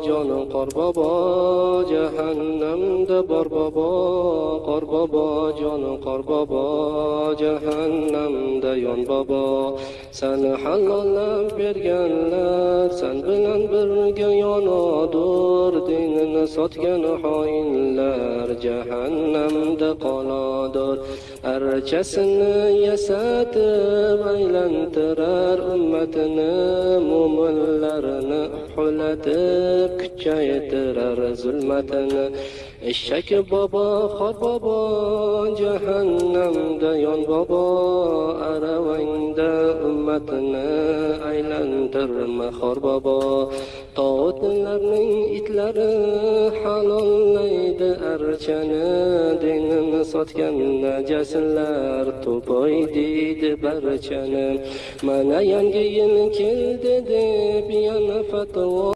Jonim Qorbobo, jahannamda bor bobo. Qorbobo, jonim Qorbobo, jahannamda yon bobo. Sani halollab berganlar san bilan birga yonodur. Dinini sotgan xoinlar jahannamda qoladur. Archasini yasatib aylantirar ummatini, mo'minlarni uxlatib kuchaytirar zulmatini. Eshak bobo, xor bobo, jahannamda yon bobo. Aravangda ummatini aylantirma xor bobo. Tog'utlarning itlari halollaydi archani, dinini sotgan najaslar to'poy deydi barchani. Mana yangi yil keldi deb yana fatvo